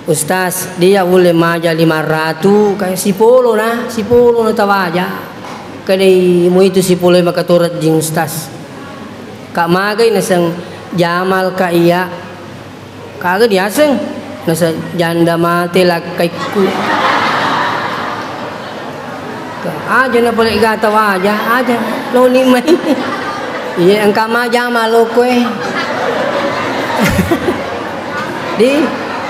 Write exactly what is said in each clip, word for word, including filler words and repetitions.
"Ustaz, dia ulle maja lima ratu, kayak sipolo na, sipolo na tawaja. Kedai mu itu sipolo maka torejjing, Ustaz. Kak magai naseng Jamal ka iya." Kaga diaseng? Nasa janda mate lakkaikku. Aja na pole gata waja, aja loni mai. Iya, engka ma Jamal lo koe. Di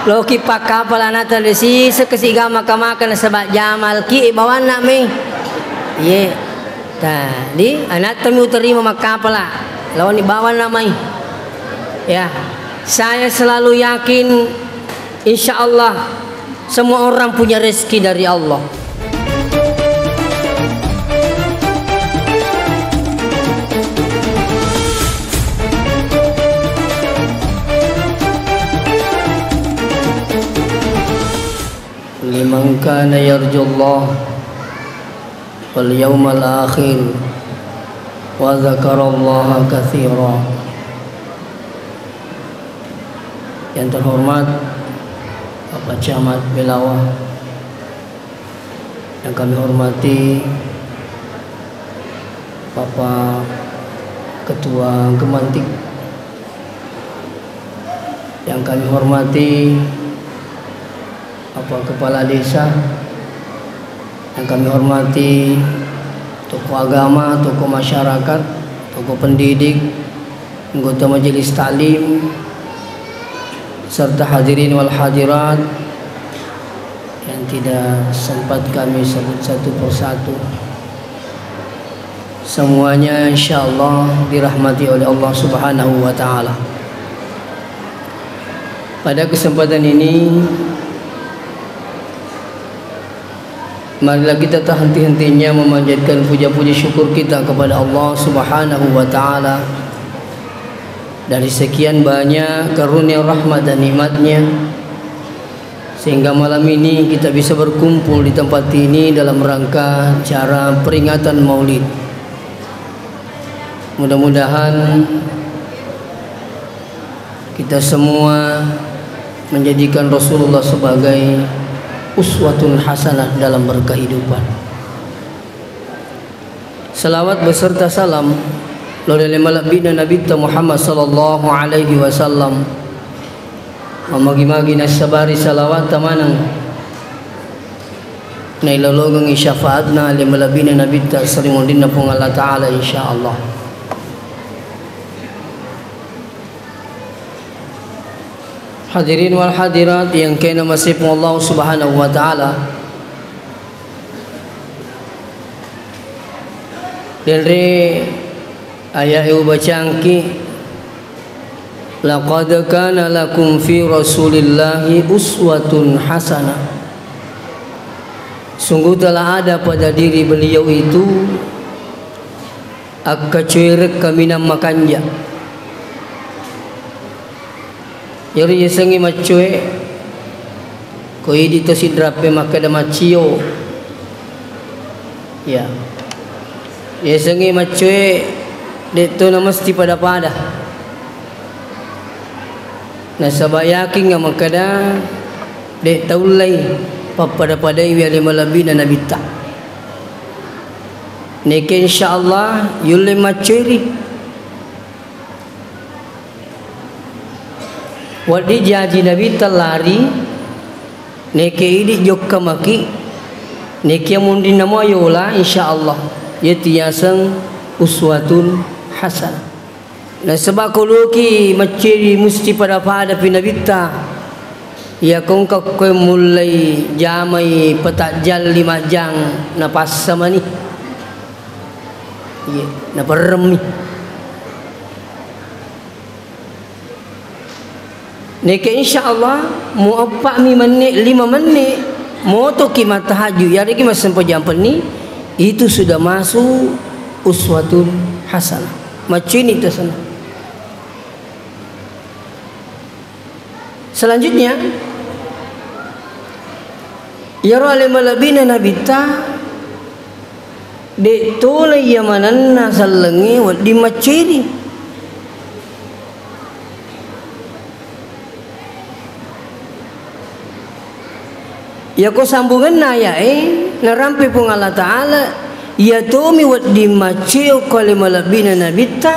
loki pakkapala nata de sisek kesi gama kamaka nasaba Jamal ki bawanna mai. Iya. Ta, di anatta mi uterima makkapala. Loni bawanna mai. Ya, saya selalu yakin, insya Allah, semua orang punya rezeki dari Allah. Liman kana yarjullah wal yaumal akhir wa dzakarallaha katsira. Yang terhormat Bapak Camat Belawa, yang kami hormati Bapak Ketua Gemantik, yang kami hormati Bapak Kepala Desa, yang kami hormati tokoh agama, tokoh masyarakat, tokoh pendidik, anggota majelis taklim, serta hadirin wal hadirat yang tidak sempat kami sebut satu persatu. Semuanya insya Allah dirahmati oleh Allah Subhanahu wa Ta'ala. Pada kesempatan ini, marilah kita tak henti-hentinya memanjatkan puja-puji syukur kita kepada Allah Subhanahu wa Ta'ala. Dari sekian banyak karunia, rahmat, dan nikmatnya, sehingga malam ini kita bisa berkumpul di tempat ini dalam rangka acara peringatan Maulid. Mudah-mudahan kita semua menjadikan Rasulullah sebagai uswatun hasanah dalam berkehidupan. Salawat beserta salam lao ri ale malebbi'na Nabitta Muhammad sallallahu alaihi wasallam. Mamagi-magi nassabari salawatta maneng, nailolongengngi syafaatna ale malebbi'na Nabitta sarimunrinna Puang Allah Ta'ala, insya Allah. Hadirin wal hadirat yang kena masih Allah Subhanahu wa Ta'ala. Denre ayat ubacangki, "Laqad kana lakum fi Rasulillahi uswatun hasanah." Sungguh telah ada pada diri beliau itu akkacoereng kaminang makanja. Iyaro yasengnge maccoe, ko idi to sidrappe makkeda maccio. Ya. Yasengnge maccoe, de'to namesti pada-pada. Nasaba yakingnga makkeda de' taullei pappada-padaiwi ale malebbi'na Nabitta. Neke insya Allah yulle maccoeri. Wedding jaji Nabitta lari, neke idi jokka maki, neke munrinna mua yola, insya Allah. Iyatu yaseng uswatun hasanah. Nasaba ko loki maccoeri musti pada-pada pi Nabitta. Iya ko engka koe mullei jamai petajjang lima jang napassa mani. Iya, naperremmi. Neke insya Allah mueppa'mi menni, lima menni, motoki mattahajju, yareki massempajang penni, itu sudah masuk uswatun hasanah. Maccoeni tasenna. Selanjutnya, iyaro ale malebbi'na Nabitta de' tolei iya manenna sellengnge wedding maccoeri. Iyako sambungenna aya'e, narampe Puang Allah Ta'ala, iya tomi wedding macceo kale malebbina nabitta,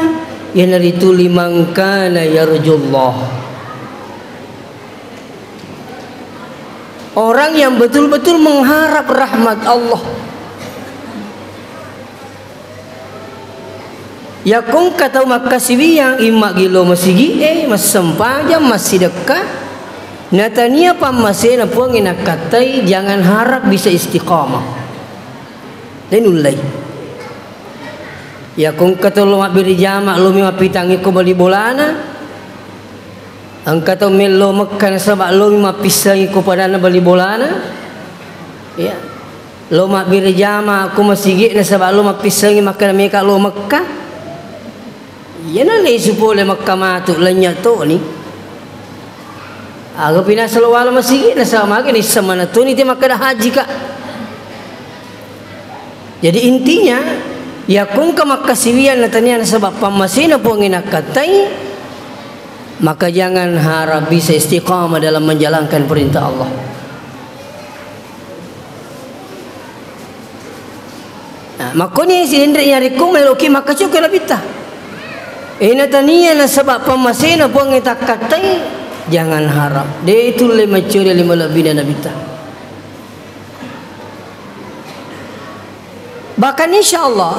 iyanaritu liman kana yarjullah. Orang yang betul-betul mengharap rahmat Allah. Yakko engka tau makkasiwiyang, imma gillo masigi'e, massempajang, massidekka, natania pammasena Puangnge nakkattai, jangan harap bisa istiqamah. De nullei. Yakko engka tau lo mabbere jama, lomi mappitangngi ko bali bolana, engka tau mello Mekka nasaba lomi mappissengi ko padanna bali bolana, ya. Lo mabbere jama ko masigi nasaba lo mappissengi makkeda meka lo Mekka. Iyana lesu pole Mekka matu, lenya toni. Aga pinasa lo wala masigi nasaba magi nissamana toni te makkeda haji ka. Jadi intinya, yakko engka makkasiwiang natania nasaba pammasena Puangnge nakkattai, maka jangan harap bisa istiqamah dalam menjalankan perintah Allah. Nah, makkoni sininre yarekko meloki makkacoki nabitta. E natania nasaba pammasena Puangnge takkattai, jangan harap. De tulle maccori lima lebbina nabitta. Bahkan insya Allah,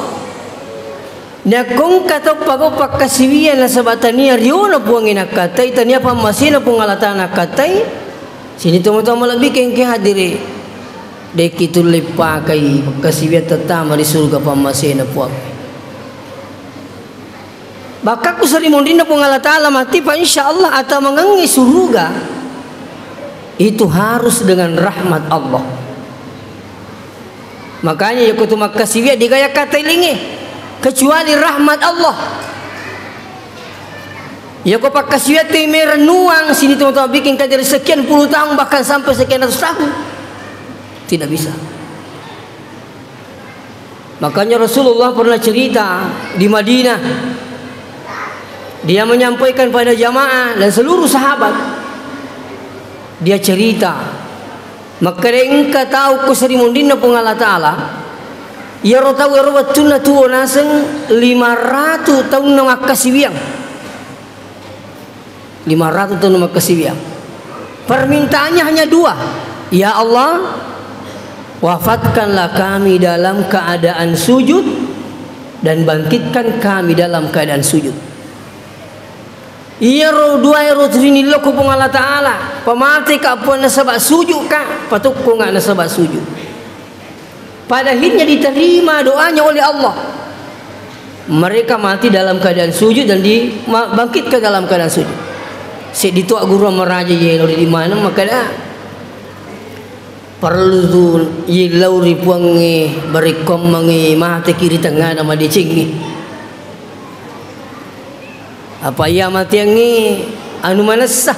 nakko engka tau pagau pakkasiwiang nasaba tania riona Puangnge nakkattai, tania pammasena Puang Allah Ta'ala nakkattai, sini tomatoa malebbi kengke hadiri. Dekki tulle pakai pakkasiwiang tettama di surga pammasena Puang. Bahkan ku seri monrinna Puang Allah Ta'ala mati, fa insya Allah atau mengengi surga itu harus dengan rahmat Allah. Makanya yako tu makkasiwiang digaya kata ilinge, kecuali rahmat Allah. Yako pakkasiwiang tu merennuang sini teman-teman bikin kajari sekian puluh tahun bahkan sampai sekian ratus tahun. Tidak bisa. Makanya Rasulullah pernah cerita di Madinah. Dia menyampaikan pada jamaah dan seluruh sahabat. Dia cerita, makkeda engka tau ko seri monrinna Puang Allah Ta'ala, iyaro tau ero wettunna tuo naseng lima ratu taunna makkasiwiang. Lima ratu taunna makkasiwiang. Permintaannya hanya dua. Ya Allah, wafatkanlah kami dalam keadaan sujud dan bangkitkan kami dalam keadaan sujud. Iyaro dua ero turinillo ko Puang Allah Ta'ala, pamateka Puang nasaba sujud ka, patukkunga nasaba sujud. Pada akhirnya diterima doanya oleh Allah. Mereka mati dalam keadaan sujud dan dibangkitkan dalam keadaan sujud. Seddi to guru maraja yelo di mana makkeda, perlu tu yellau ri Puangnge, barekkoammengngi mateki ri tengngana madecengnge. Apa iya matiangnge anu manessa.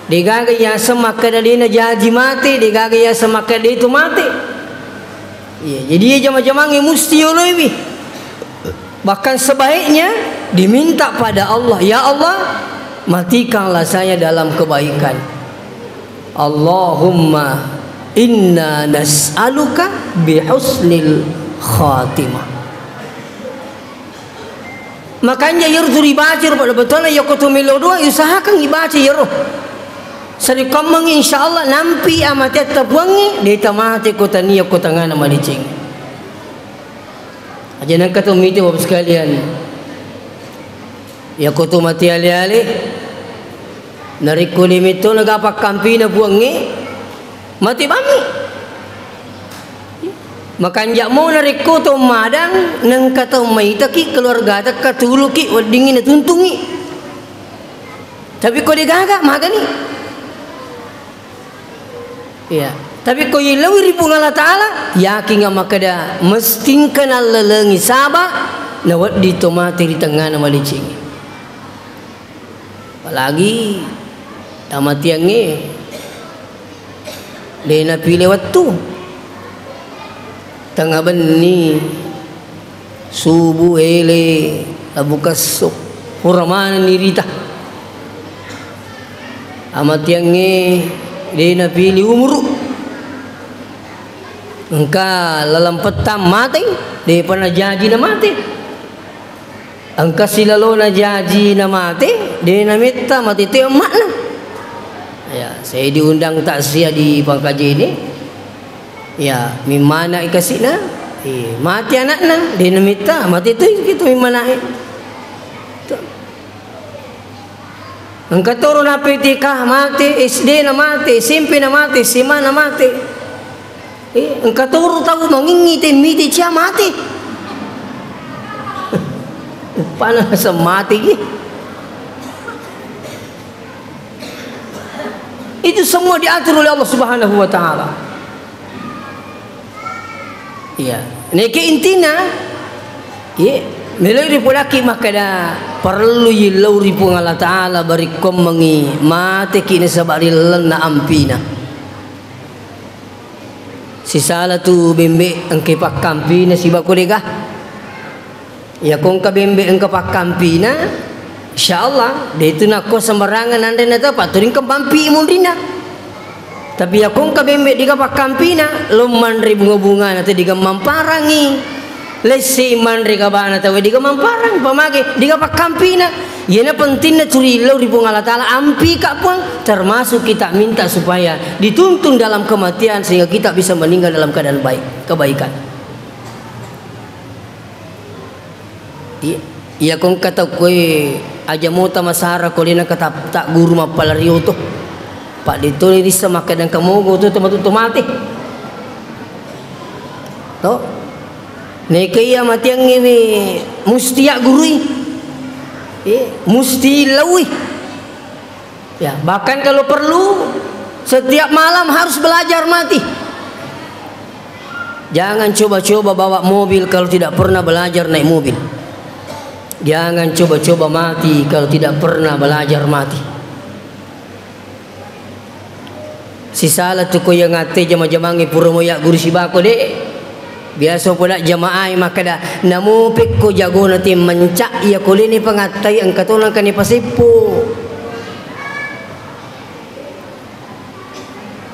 Degaga yaseng makkeda dena jaji mate, degaga yaseng makkeda itu mate. Iya, jadi iya jama-jamangnge musti yoloiwi. Bahkan sebaiknya diminta pada Allah, "Ya Allah, matikanlah saya dalam kebaikan." Allahumma inna nas'aluka bihusnil khatimah. Makanja iyaro tu ribaca ro pada bettuanna, iyako to melo doa, usahakan ibaca iyaro. Sarekkoammengngi, insya Allah, nampi amateatta Puangnge, de tamate ko tania ko tengngana madeceng. Aja nengka to mite, Bapak sekalian. Iyako to mate ale-ale, narekko de metto naga pakkampina Puangnge, mate bammi. Makanja mo narekko to madang, nengka to maitaki keluargata katuluki weddingngi natuntungngi. Tapi ko degaga, magani. Iya. Tapi ko yelauwi ri Puang Allah Ta'ala, yakinga makkeda mestingka nallalengi saba, nawedding to mate ri tengngana madecengnge. Apalagi amatiangnge de napile wettu. Tengnga benni, subu, ele, labu kesso, pura manenni rita. Amatiangnge De' napili umuru. Engka laleng pettang mate, de'pa najaji namate. Engka silalona jaji namate, de' nametta mate to emma'na. Ya, saya diundang takziah di Pangkajene. Ya, mimmana kasi'na, eh, mate anakna, de' nametta mate to itu mimmanae. Engka toro na P T K mate, S D na mate, S M P na mate, S M A na mate. Eh, engka toro tau mangingngi te mite cia mate. Upana semate ki. Itu semua diatur oleh Allah Subhanahu wa Ta'ala. Iya. Neke intina, iya, meloi ripodaki makkeda, parellu yillau ri Puang Allah Ta'ala, barekkuammengngi mateki nasaba ri lalenna ampina. Sisala tu bembe engka pakkampina siba ko dega. Iyako engka bembe engka pakkampina, insyaallah, de' tu nakko sembarangan nanre na tau, patturingkeng pampi munrinna. Tapi iyako engka bembe diga pakkampina, lo manre bunga-bungana te diga mamparangi. Lesse manre gabana tau diga mamparang, pamage diga pakkampina. Iyana pentingna curi lo ri Puang Allah Ta'ala, ampika Puang, termasuk kita minta supaya dituntun dalam kematian sehingga kita bisa meninggal dalam keadaan baik, kebaikan. I-, iya ko engka tau koe aja mota masara ko dena kata-, ta guru mappalari oto. Pak de toni rissa makkeda engka mogo to tematu to mate. To? Neke iya matiangngi musti ya gurui. Eh, musti laui. Ya, bahkan kalau perlu, setiap malam harus belajar mati. Jangan coba-coba bawa mobil kalau tidak pernah belajar naik mobil. Jangan coba-coba mati kalau tidak pernah belajar mati. Sisala tu ko iya ngate jama-jamangnge pura mo ya guru sibako, de. Biasa poda jamaah makkeda, "Namo pekko jagona te mencak, iya ko leni pangattai engka to nangka ni paseppo."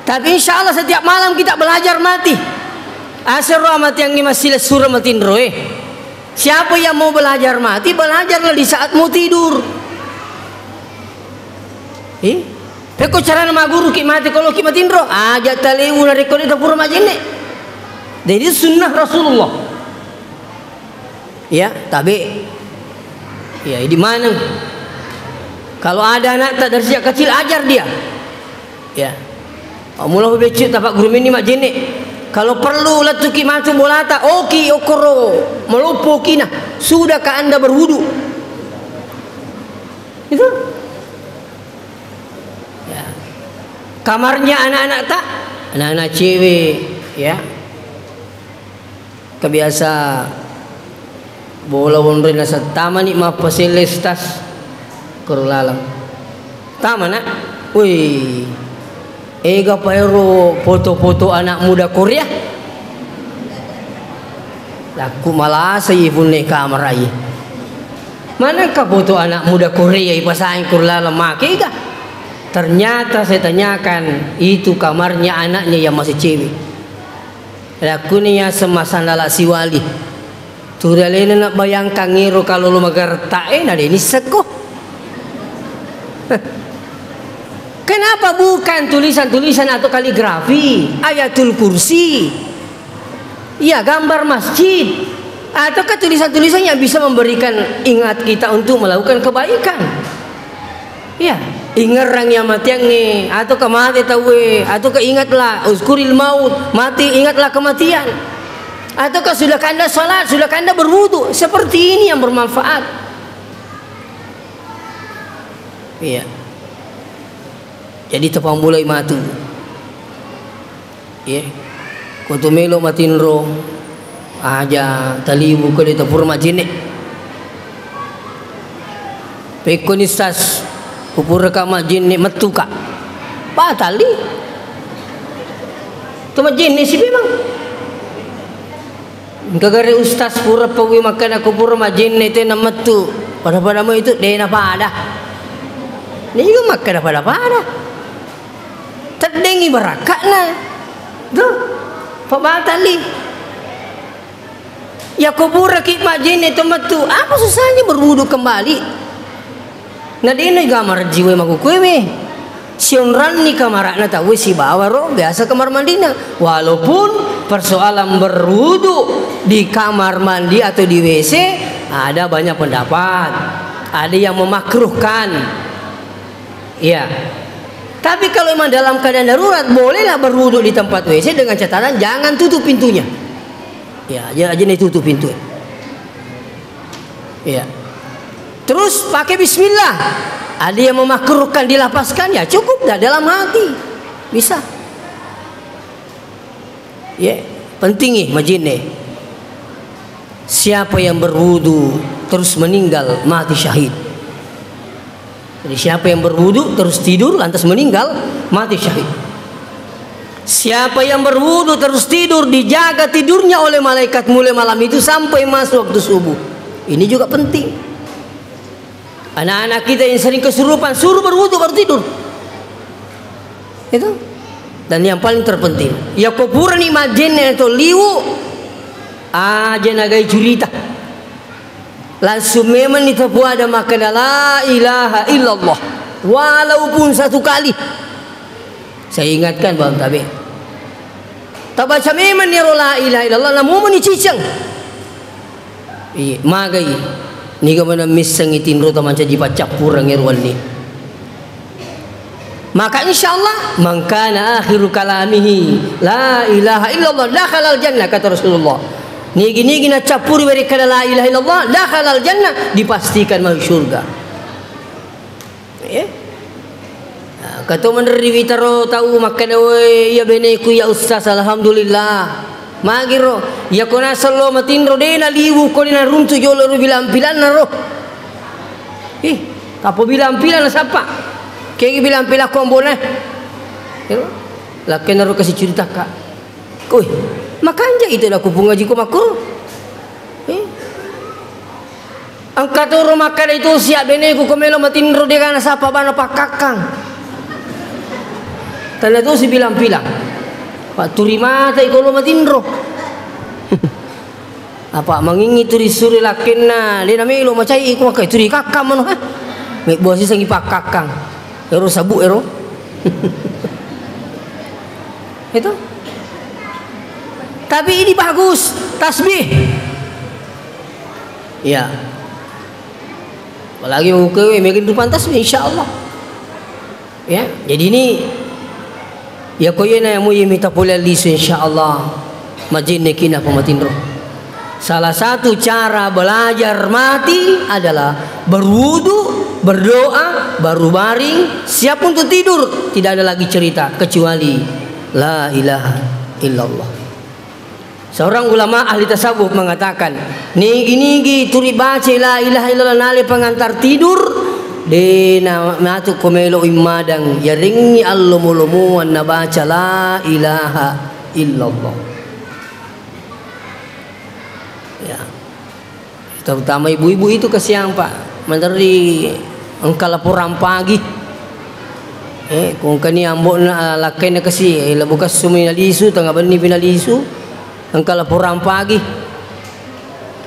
Tapi insya Allah setiap malam kita belajar mati. Asero amatiangngi massile sura matinro, eh. Siapa yang mau belajar mati, belajarlah di saat mau tidur. Eh? Pekko carana maguru ki mati kalau ki matinro, aja talewu narekko de tapura majenne. Jadi sunnah Rasulullah. Ya, tabe. Ya, di mana? Kalau ada anak tak dari sejak kecil ajar dia. Ya. Mula beccu tapak guru ini majenne. Kalau perlu lettuki matu bolata, oki okoro, meloppo kina. Sudahkah Anda berwudu? Itu. Ya. Kamarnya anak-anak tak? Anak-anak cewek, ya. Kebiasa bola wonroi nasa tamani mappaselle stas koro laleng. Tama, Nak? Woi. Ega pa ero foto-foto anak muda Korea? Lakku malasai punne kamar ai. Manengka foto anak muda Korea ipasaing koro laleng makega? Ternyata saya tanyakan, itu kamarnya anaknya yang masih cewek. Lakkuni yaseng masandala siwali. Turialena nabbayangkang ero kalolo magaretta e, na de nissekko. Kenapa bukan tulisan-tulisan atau kaligrafi, Ayatul Kursi, ya, gambar masjid, ataukah tulisan-tulisan yang bisa memberikan ingat kita untuk melakukan kebaikan? Iya, ingerrang iya matiangnge, ataukah mate tauwe, ataukah ingatlah, uzkuril maut, mati, ingatlah kematian. Ataukah sudah kanda salat, sudah kanda berwudu. Seperti ini yang bermanfaat. Iya. Jadi tapammulai matu. Iye. Ko tu melo matinro, aja talibu ko de tapura majenne. Pekko ni sas, kupura ka majenne, mettu ka. Patali. Tu majenne si memang. Engka gare ustaz pura pawi makkeda ko pura majenne tena mettu. Pada-pada mo itu dena pada. Niga makkeda pada-pada. Tedde Ini barakka'na. Tuh, pabatalli. Yako puraki majjenne to mettu, apa susahnya berwudu kembali? Na de'na gamar jiwa makukuewe. Sionranni kamara'na tauwe sibawa ro biasa kamar mandina. Walaupun persoalan berwudu di kamar mandi atau di W C ada banyak pendapat. Ada yang memakruhkan. Iya. Tapi kalau memang dalam keadaan darurat, bolehlah berwudu di tempat W C dengan catatan jangan tutup pintunya. Ya, aja aja nih tutup pintu. Iya. Terus pakai bismillah. Ada yang memakruhkan dilafazkan, ya cukup dah dalam hati. Bisa. Ya, penting nih majinne. Siapa yang berwudu terus meninggal, mati syahid. Jadi siapa yang berwudu terus tidur lantas meninggal, mati syahid. Siapa yang berwudu terus tidur, dijaga tidurnya oleh malaikat mulai malam itu sampai masuk waktu subuh. Ini juga penting. Anak-anak kita yang sering kesurupan, suruh berwudu baru tidur. Itu. Dan yang paling terpenting, ya ko purani majjenne to liwu, aja nagai curita. Langsung memang ni tapuada makkeda la ilaha illallah. Walaupun satu kali. Saya ingatkan, Bang Tabe. Tabaca memang ni ro la ilaha illallah, namu meni ciceng. Iya, magai. Niga mana missengi tinro tamancaji paccappureng ero wenni. Maka insya Allah, "Man kana akhiru kalamihi la ilaha illallah dakhalal jannah," kata Rasulullah. Nigi-nigi naccappuri werekkada la ilaha illallah, dakhalal jannah, dipastikan masuk surga. Eh? Nah, kato menerri witaro tau makkeda, "Woi, iya beneku ya Ustaz, alhamdulillah." Magiro, iya ko nasello matinro, de naliwu ko de naruntu jolo ru bilang-pilanna ro. Ih, kapo bilang-pilang nasappa. Kegi bilang-pilang ko ambona. Ero, lakkenaro kasi curitakka. Koi, makanja itu laku pungaji ko makko. Eh? Engka toro makkeda itu siap beneku ko melo matinro de gana sapa bana pakkakkang. Tanda tu si bilang-pilang. Pak turi mata iko lo matinro. Apa mangingi turi suri lakkenna, de na melo macai iko makkai turi kakkang mano, ha? Mebbuang sisengi pakkakkang. Ero sabu ero. Itu. Tapi ini bagus, tasbih. Ya. Apalagi mau ke megang dupan tasbih, insya Allah. Ya, jadi ini ya ko yena mu ye mita pole lisu, insya Allah. Majinne kina pamatinro. Salah satu cara belajar mati adalah berwudu, berdoa, baru baring, siap untuk tidur. Tidak ada lagi cerita kecuali la ilaha illallah. Seorang ulama ahli tasawuf mengatakan, nigi-nigi turi baca la ilaha illallah nale pengantar tidur, de na matu ko melo immadang, yarengngi allomo-lomoan nabaca la ilaha illallah. Ya. Terutama ibu-ibu itu kasihan, Pak. Menteri engka laporan pagi. Eh, kongkani ambo'na, eh, lakkainna kasi, eh, labu kassumi nalisu, tengah benni pi nalisu. Engka laporan pagi.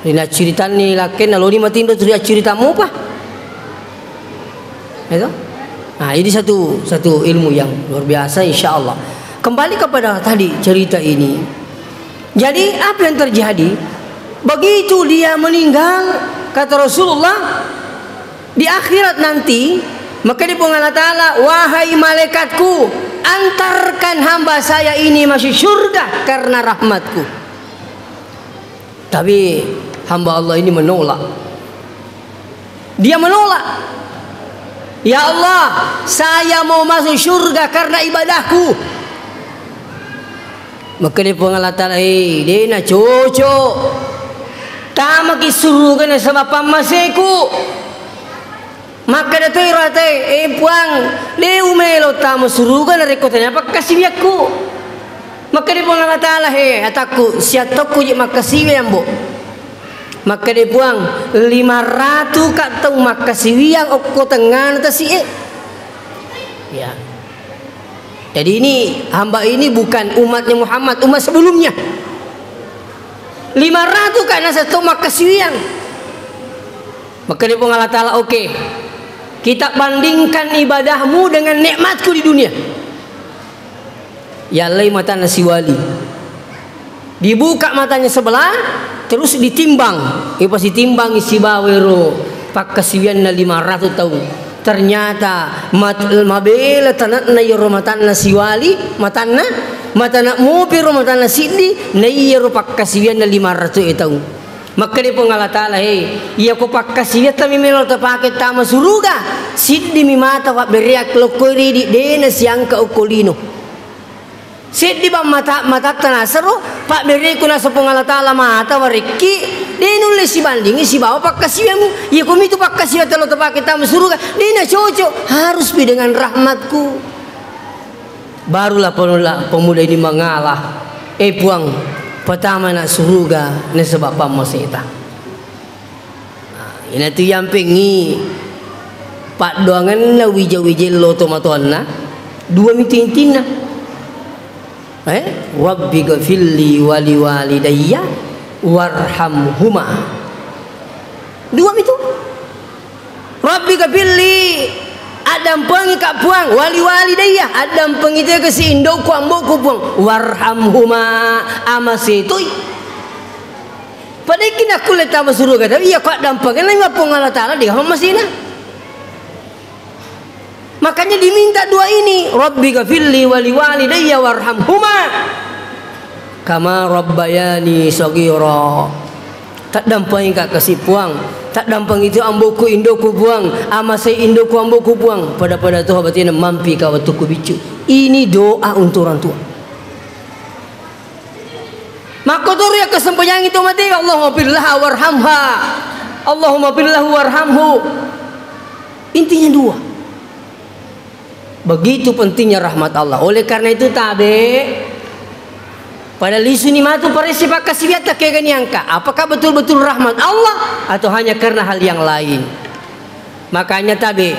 Rinacciritanni lakkainna, loni matinro tu riacciritammu, Pak. Itu? Nah, ini satu, satu ilmu yang luar biasa, insya Allah. Kembali kepada tadi cerita ini. Jadi, apa yang terjadi? Begitu dia meninggal, kata Rasulullah, di akhirat nanti, maka di Puang Allah Ta'ala, "Wahai malaikatku, antarkan hamba saya ini masuk surga karena rahmatku." Tapi hamba Allah ini menolak. Dia menolak. "Ya Allah, saya mau masuk surga karena ibadahku." Makkeda Puang Allah Ta'ala, "Eh, de na cocok. Tamaki suruga nasaba pammaseku." Makkeda toi ro atae, "Eh, Puang, de umelo tama suruga narekko tania pakkasiwiakku." Makkeda Puang Allah Ta'ala, "He, atakku, siattokku je makkasiwi, Ambo." Makkeda Puang, "Lima ratu ka tau makkasiwiang okko tengngana tasi'e." Ya. Jadi ini, hamba ini bukan umatnya Muhammad, umat sebelumnya. Lima ratu ka naseng to makkasiwiang. Makkeda Puang Allah Ta'ala, "Oke, kita bandingkan ibadahmu dengan nikmatku di dunia." Yallai matanna siwali. Dibuka matanya sebelah, terus ditimbang. Ipasitimbang sibawa ero pakkasiwianna lima ratu taung. Ternyata mat-, mabela tanakna iyaro matanna siwali, matanna, matana mopi ro matanna siddi, na iyaro pakkasiwianna lima ratu e taung. Makkeda Puang Allah Ta'ala, "Hei, iyako pakkasiwiatta mi melo tapake tama suruga, siddi mi mata pabbereang lokko ridi, de nasiangka okko lino." Seddi bang mata, matatta nasero, pabbereku naseng Puang Allah Ta'ala mata warekki, de nulle sibandingi sibawa pakkasiwiammu. Iya komitu pakkasiwiatta lo tapake tama suruga, de nacocok, harus pi dengan rahmatku. Barulah pemuda, pemuda ini mengalah, "Eh Puang, patama na suruga nasaba pammaseta." Nah, inatu yampengngi paddoangenna wija-wija lo tomatoanna, dua mitu intinna. Eh, "Rabbi ghafirli wa liwalidayya warhamhuma." Dua mitu. "Rabbi ghafirli," addampengika Puang, "waliwalidayya," addampengi tega si indokku, ambokku Puang, "warhamhuma," amasetoi. Pada ikki nakkulle tama suruga, tapi iya ko addampengenna Puang Allah Ta'ala, de masina. Makanya diminta doa ini, "Rabbi ghafirli wa liwalidayya warhamhuma kama rabbayani shaghira." Taddampengika kasi Puang, taddampengi tu amboku indoku Puang, amasei indoku amboku Puang, pada-pada tu batina mampi ka wettukku biccu. Ini doa untuk orang tua. Makkotoro iya kesempajang itu mate, "Allahumma firlaha warhamha. Allahumma firlahu warhamhu." Intinya dua. Begitu pentingnya rahmat Allah. Oleh karena itu tabe, pada lisuni matu paresse pakkasiwiatta kega niangka. Apakah betul-betul rahmat Allah atau hanya karena hal yang lain? Makanya tabe,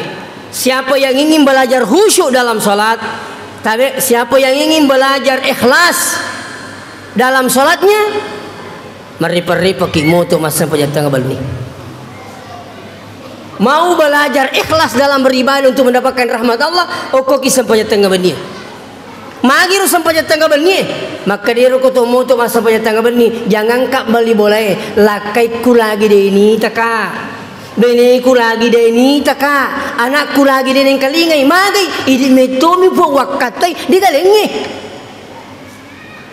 siapa yang ingin belajar khusyuk dalam salat, tabe, siapa yang ingin belajar ikhlas dalam salatnya, maripa-ripaki moto massempajang tengnga benni. Mau belajar ikhlas dalam beribadah untuk mendapatkan rahmat Allah, okkoki sempajang tengnga benni. Magiro sempajang tengnga benni, makkediro ko to moto massempajang tengnga benni, jangangka bali bolae, lakkaikku lagi de nitaka, beneku lagi de nitaka, anakku lagi de nengkalingai, magai, idi mettomi po wakkattai digalengnge.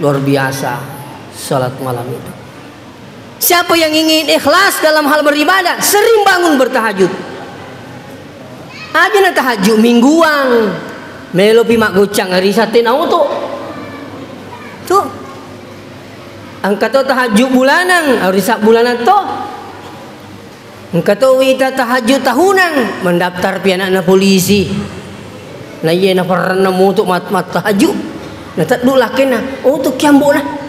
Luar biasa salat malam itu. Siapa yang ingin ikhlas dalam hal beribadah, sering bangun bertahajud. Aja na tahajud mingguang, melopi maggocang ari satte na oto. Tuh. Engka to tahajud bulanan, ari sabbulanang to. Engka to wita tahajud tahunang, mendaftar pi anakna polisi. Na iye naperrenna moto mat-, mat tahajud. Nateddu lakkenna, "Oh, tu kiambo'na.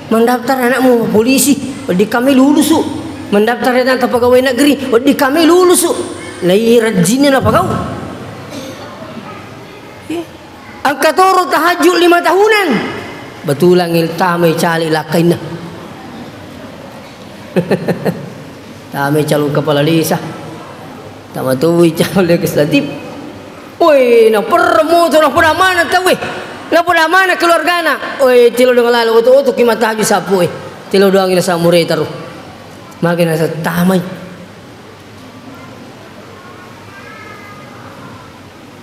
Mendaftar anakmu polisi, wedding kami lulusu. Mendaftar tentang pegawai negeri, wedding kami lulusu." Na iye rajinna napagau. Engka toro tahajud lima tahunang. Betulang il tamai cali lakkainna. Tamai calon kepala desa. Tama tui calon legislatif. Woi, naperreng moto, napada mana tauwe? Napada mana keluargana? Woi, tilo dengan lalu oto-oto ki matahajud sapu, eh. Tilo doang ina samure taru. Mage nasa tamai.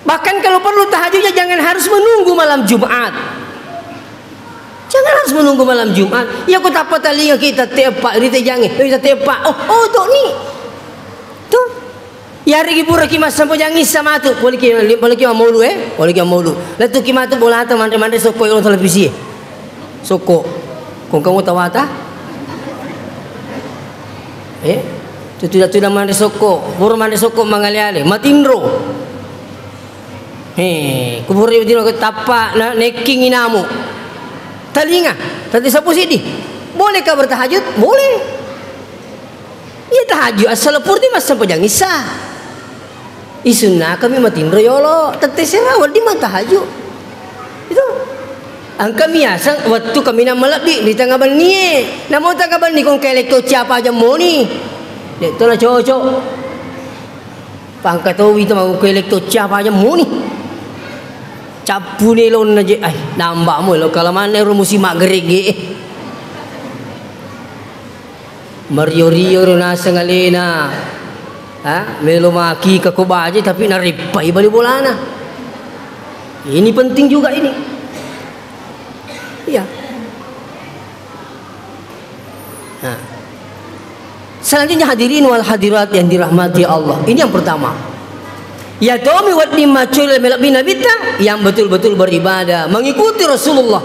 Bahkan kalau perlu tahajudnya jangan harus menunggu malam Jumat. Jangan harus menunggu malam Jumat. Iya ko tappa talinga ki tette eppa, rite jange, eh, tette eppa. Oh, oh, to ni. Tuh. Yarigi pura ki massempajang issa matu, poliki, poliki maulu, eh, poliki maulu. Lettu ki matu bolata manre-manre sokko ero televisi, eh. Sokko. Kong kamu tawata? Eh? Tu tidak-tidak manre sokko. Pura manre sokko mangale-ale. Matinro. He, kubure dino ke tappa na nekking inamu. Talinga, tadi sapu sidi. Bolehkah bertahajud? Boleh. Iya tahajud, asal purti massempajang issa. Isunna kami matinro yolo, tette sewa wedding mattahajud. Itu. Engka miaseng wettu kaminang malebbi ri tengnga bennie. Namo tengnga benni ko engka elektro ciapa aja moni. De'to na cocok. Pangka towi to mau ko elektro ciapa aja moni. Cappuni lonna je, ai, nambah mo lo kalamanna ro musim maggerege. Mario-rio ro naseng alena. Ha? Melo maki ka ko baje tapi nareppai bali bolana. Ini penting juga ini. Iya. Nah. Selanjutnya hadirin wal hadirat yang dirahmati Allah. Ini yang pertama. Ya tomi wedding maccule melebbina bitta yang betul-betul beribadah, mengikuti Rasulullah.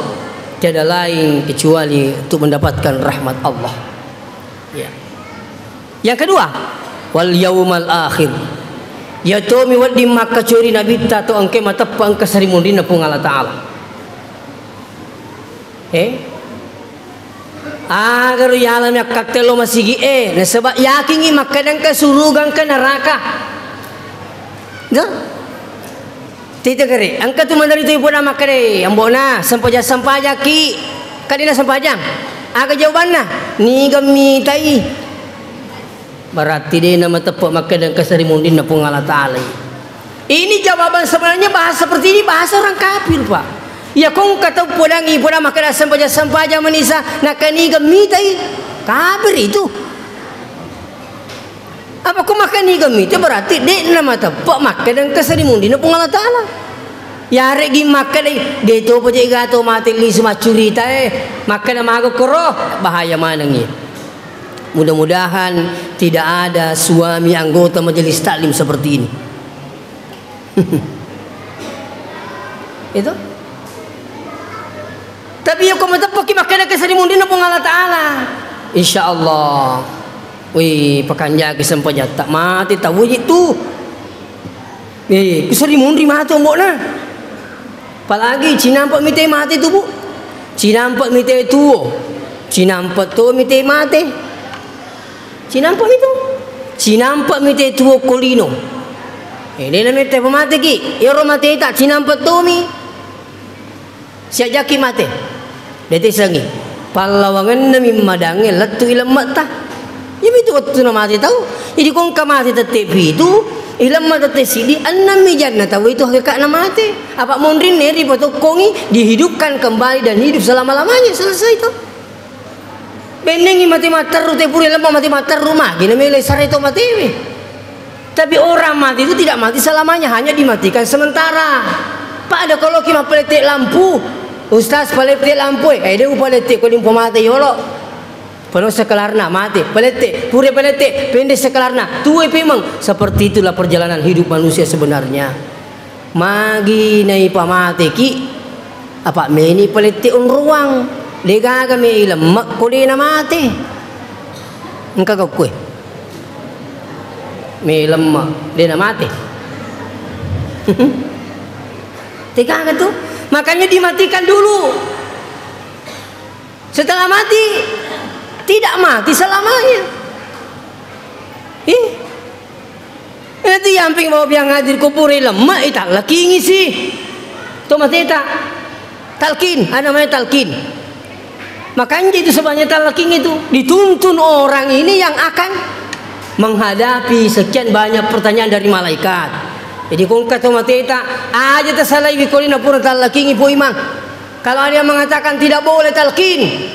Tiada lain kecuali untuk mendapatkan rahmat Allah. Ya. Yang kedua, wal yaumal akhir. Ya tomi wedding makkacuri nabitta to engke mateppa engka sarimunrinna Puang Allah Ta'ala. Eh? Agaro yalami akkattello masigi e, nasaba yakingi makkadangka suruga engka neraka. Dah? Tita kere, engka tu mandari tu ipoda makkada, "Ambona, sempajang-sempajakki." Kadina sempajang. Aga jawabanna? Niga mitai. Berarti de na mateppe makkada engka sarimunrinna Puang Allah Ta'ala. Ini jawaban sebenarnya bahasa seperti ini bahasa orang kafir, Pak. Ya kong kata podang ipoda makkada sempajang-sempajang manisa nakaniga mitai. Kafir itu. Apa ko makkaniga mite berarti de'na mateppe makkeda engka sarimunrinna Puang Allah Ta'ala. Yare'gi makkeda, "De topa je gato mate lisu maccurita e." Makkeda mago koro, bahaya manengi. Mudah-mudahan tidak ada suami anggota majelis taklim seperti ini. Itu. Tapi yako mateppoki makkeda ke sarimunrinna Puang Allah Ta'ala. Insya Allah. Wih, pakanjaki sempajatta. Mate tau itu. Eh, ku sarimunri mate ombokna. Apalagi cinampa mite mate tu, Bu. Cinampa mite tuo. Cinampa to mite mate. Cinampa mi tu. Cinampa mi te tuo ko lino. Eh, de na metta pamate ki. Iyaro mateta cinampa tomi. Siajaki mate. De te sangi. Pallawangenna mi madangnge lettu ilemmetta. Iyami tu wettu na mate tau. Jadi ko engka mate tette pitu, ilemma tette sidi, enneng mi janna tau itu hakikatna mate. Apa monrinne ripatokkongi, dihidupkan kembali dan hidup selama-lamanya. Selesai tu. Bennengi mate matterru, te pura lemma mate matterru, magi na melo sare to matewe. Tapi orang mati itu tidak mati selamanya, hanya dimatikan sementara. Pada kalau ki mapalette lampu, Ustaz palette lampu, eh, de upalette ko limpo mate yolo. Penuh sekelarna mate, palette, pura palette, pendek sekelarna, tuwe pemeng. Seperti itulah perjalanan hidup manusia sebenarnya. Magi naipamateki, apa meni palette onroang, degaga me ilemmek ko de namate. Engka gakkue. Me ilemmek, de namate. Degaga tu. Makanya dimatikan dulu. Setelah mati, tidak mati selamanya. Ih. Nanti yamping mau biang hadir kubur lemma, eh, talkingi si. To mateta. Talkin, ada namanya talkin. Makanya itu sebenarnya talkin itu dituntun orang ini yang akan menghadapi sekian banyak pertanyaan dari malaikat. Jadi kongka to mateta, aja tasalai wikolina pura talkingi pu imang. Kalau ada yang mengatakan tidak boleh talqin,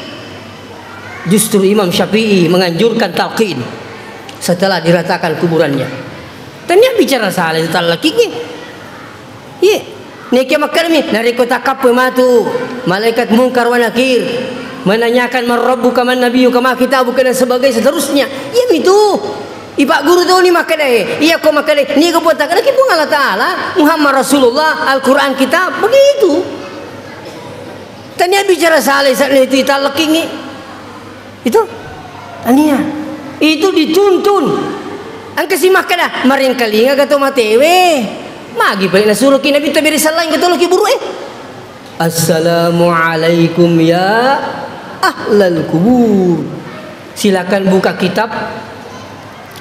justru Imam Syafi'i menganjurkan talqin setelah diratakan kuburannya. Tania bicara salah itu talqin. Iya. Neke makkarmi, narekko takkappoi matu malaikat Mungkar wa Nakir menanyakan man rabbuka, man nabiyuka, ma kitabuka dan sebagainya seterusnya. Iya mitu. Ipagguru toni makkedae, iya ko makkeda, niga Puang Taala, ki Puang Allah Taala, Muhammad Rasulullah, Al-Quran, kitab, begitu. Tania bicara salai sa itu itallekingi. Itu. Tania. Itu dituntun. Engka si makkeda, maringkalinga gato matewe. Magi pale nasuroki Nabi taberi sallaing gato loki buru eh. Assalamualaikum ya ahlal kubur. Silakan buka kitab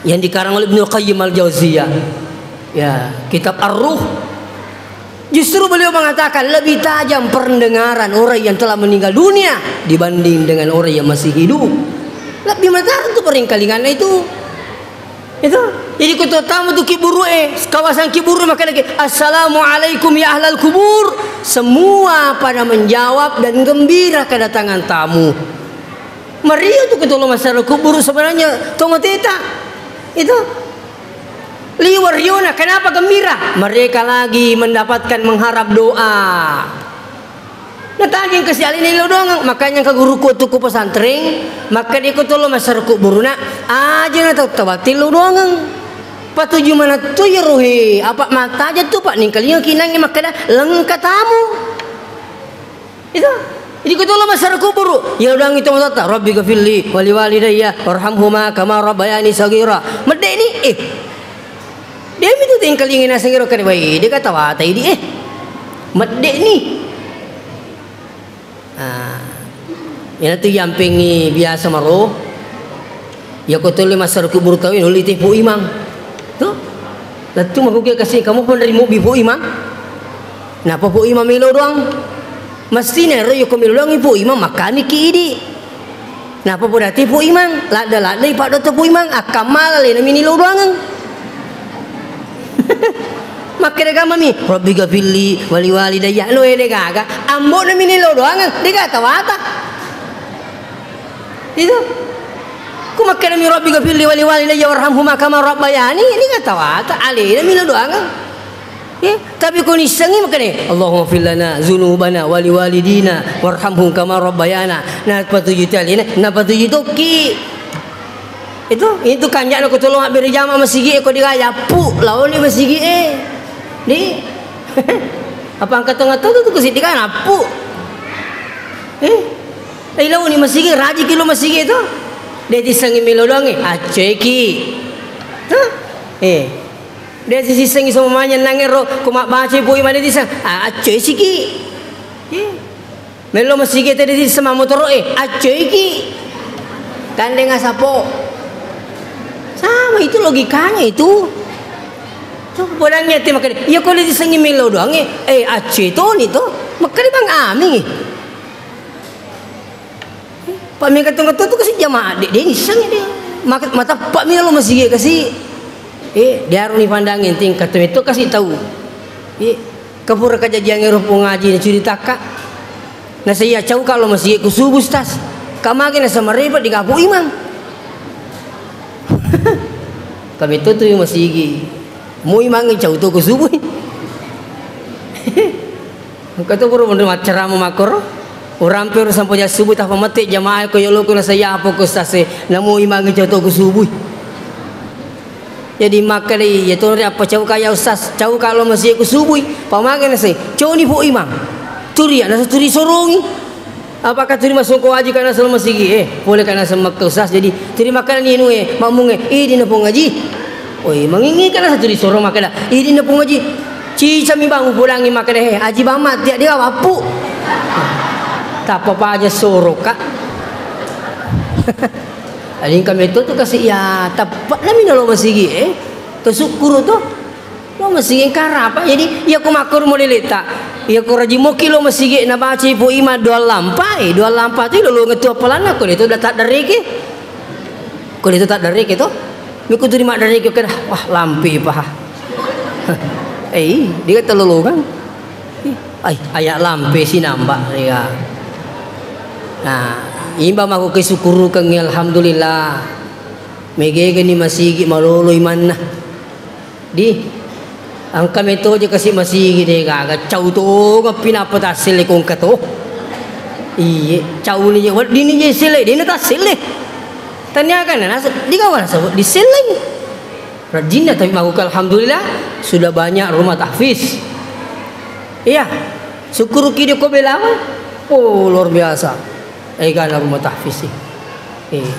yang dikarang oleh Ibnu Qayyim Al-Jauziyah. Ya, kitab Ar-Ruh. Justru beliau mengatakan lebih tajam pendengaran orang yang telah meninggal dunia dibanding dengan orang yang masih hidup. Lebih mendengar itu peringkalingannya itu. Itu. Jadi ko to tamu tu kiburu'e, kawasan kiburu'e makkeda ki, "Assalamualaikum ya ahlal kubur." Semua pada menjawab dan gembira kedatangan tamu. Mario tu ko to lo masyarakat kuburu sebenarnya tongo teta. Itu. Liwa riona, kenapa gembira? Mereka lagi mendapatkan mengharap doa. Natagi engka sialini lo doangeng, makanya engka guruku tu ku pesantren, makkeda ko to lo masyarakat kuburu na, aja na tau tawati lo doangeng. Patuju mana tu ya rohe, apa mata aja tu Pak ningkalinga kinangi makkeda lengka tamu. Itu. Jadi ko to lo masyarakat kuburu, ya udangi to matotta, "Rabbi ghafirli wali walidayya warhamhuma kama rabbayani saghira." Medde ni, eh. Dia itu tingkalingi naseng ro kade wai, dia kata wata idi, eh. Medde ni. Ah. Ina tu yampengi biasa maro. Ya ko to lo masyarakat kuburu tau ini ulite pu imang. Tu. Lettu makuke kasi kamu pun dari mubi pu imang. Napa pu imang melo doang? Mestine ro yoko melo doang pu imang makani ki idi. Napa podati pu imang? Ladda-ladda ipaddo to pu imang akkammala lena mini lo doangeng. Makkeda gamami, "Rabbi ghafirli wali walidayya." Lo ede gaga, ambo na mini lo doangeng, dega tawata. Itu. Ku makkedami, "Rabbi ghafirli wali walidayya warhamhuma kama rabbayani." Ini kata wata, alena milo doangeng. Eh, tapi ko nissengi makkeda, "Allahumma fir lana dzunubana wali walidina warhamhum kama rabbayana." Napatuju tu alena, napatuju tokki. Itu, itu kanjana ko tolong abbere jama masigi ko digaya pu laoni masigi e. Di. Apa angkat tengah tu tu kasi digaya pu. Eh. Eh, launi masigi, rajiki lo masigi to. De tissengi melo doangnge, accoiki. Hah? Eh. De tissengi semamanya nangero, ko mabbacai pui made tiseng, a-, accoisiki. Eh. Melo masigi te de tisseng mammotoro e, accoiki. Kandeng asapo. Sama itu logikanya itu. To, bodangnge te makkeda, iya ko de tissengi melo doangnge, eh, accoi toni to. Makkeda bang ami. Pak mega tongeng tu kasi jamaah de, de nisseng de. Maka, matappa mi lo masigi kasi. Eh, diaruni pandangi tingkat tu itu kasi tahu. Eh, kapura kajajiang ero Puang Haji ni curitakka. Nasaiya cau ka lo masigi ku subuh, Ustaz. Kamage na samareba di gapu imang. Kami tu tu masigi. Mu imang cau tu ku subuh. Engka to pura monro maccarama makkoro. Urampe ro sampo ja subuh, tappa mette jamaah ko yolo ko nasaiya apa ko ustaz e. Namu imangi cau to ko subuh. Jadi makkedai, iya to ri apa cau ka ya ustaz, cau ka lo masigi ko subuh. Pamage nasai, cau ni pu imang. Turi ya, nasa turi sorongi. Apakah turi masongko aji kana selo masigi e? Pole kana semmakka ustaz, jadi turi makkeda ni anu e, makmungnge, idi na Puang Haji. Oi, mangingi kana satu disoro makkeda, idi na Puang Haji. Cica mi bang upodangi makkeda, he, Haji bang matti dia wappu. Tappa paja soro ka. Alingka metto tu kasi ya, tappa nami na lo masigi e. To sukkuru to. Lo masigi karapa. Jadi iya ko makkoro modeletta. Iya ko rajing moki lo masigi na baca ipo ima doa lampa e. Doa lampa tu lo lo ngetu apalanna ko de to data dareke. Ko de to tak dareke to. Mikutu di maddareke kada, wah, lampe paha. Eh, dia kata lolongang. Ai, aya lampe sinamba, ya. Nah, imba mako kesukurukeng, alhamdulillah. Megegeni masigi malolo imanna. Di, engka meto je kasi masigi de gaga, cau tongeng pinappa tassele ko engka to. Iye, cau ni je, wedding ni je sele, de na tassele. Taniaga na nasa, di kawan nasa, di sele. Rajinna tapi mako, alhamdulillah, sudah banyak rumah tahfiz. Iya, syukuruki di ko belawa. Oh, luar biasa. Egana rumah tahfiz sih. Eh.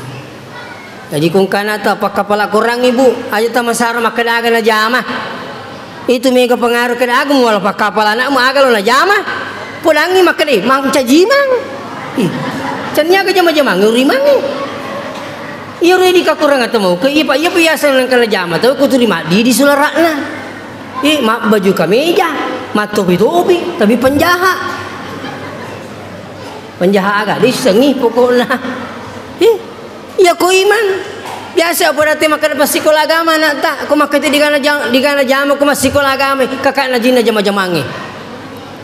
Jadi ko engkana ta pakkapala Korang, Ibu, aja ta masara makkeda aga najama. Itu mega pengaruh keda aga muala pakkapala anakmu aga lo najama. Podangi makkeda, "Mang cajimang." Ih, cenni aga jama-jamang urimangi. Iya ro di kakurang atau mau ke, iya Pak, iya biasa nang kena jama tau kuturi maddi di sulara'na. Eh, mak baju kameja. Mattopi-topi, tapi penjahat. Penjahat aga, dissengi pokokna. Ih, iya ko iman. Biasa apa date makkeda passikola agama anakta, ko makkeda digana jam-, digana jama ko massikola agama, kakak najinna jama-jamangnge.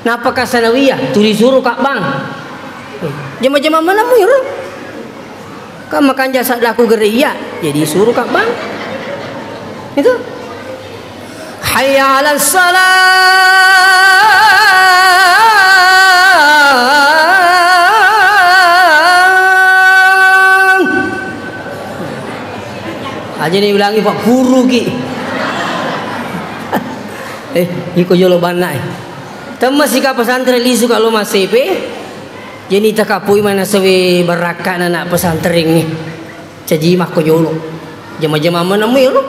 Napaka sanawiyah, tuli suro kabbang. Jama-jama mana mu iro? Kan makanja saddaku gere iya, jadi suruh kabbang. Itu. Hayya 'alas salah. Aja ni ulangi, Pak Guru ki. Eh, iko jolo banna, eh. Temma sika pesantren lisu kalau masepe. Jadi takapui mana sewe barakkana anak pesantren ni. Caji makko jolo. Jama-jama menemui lo.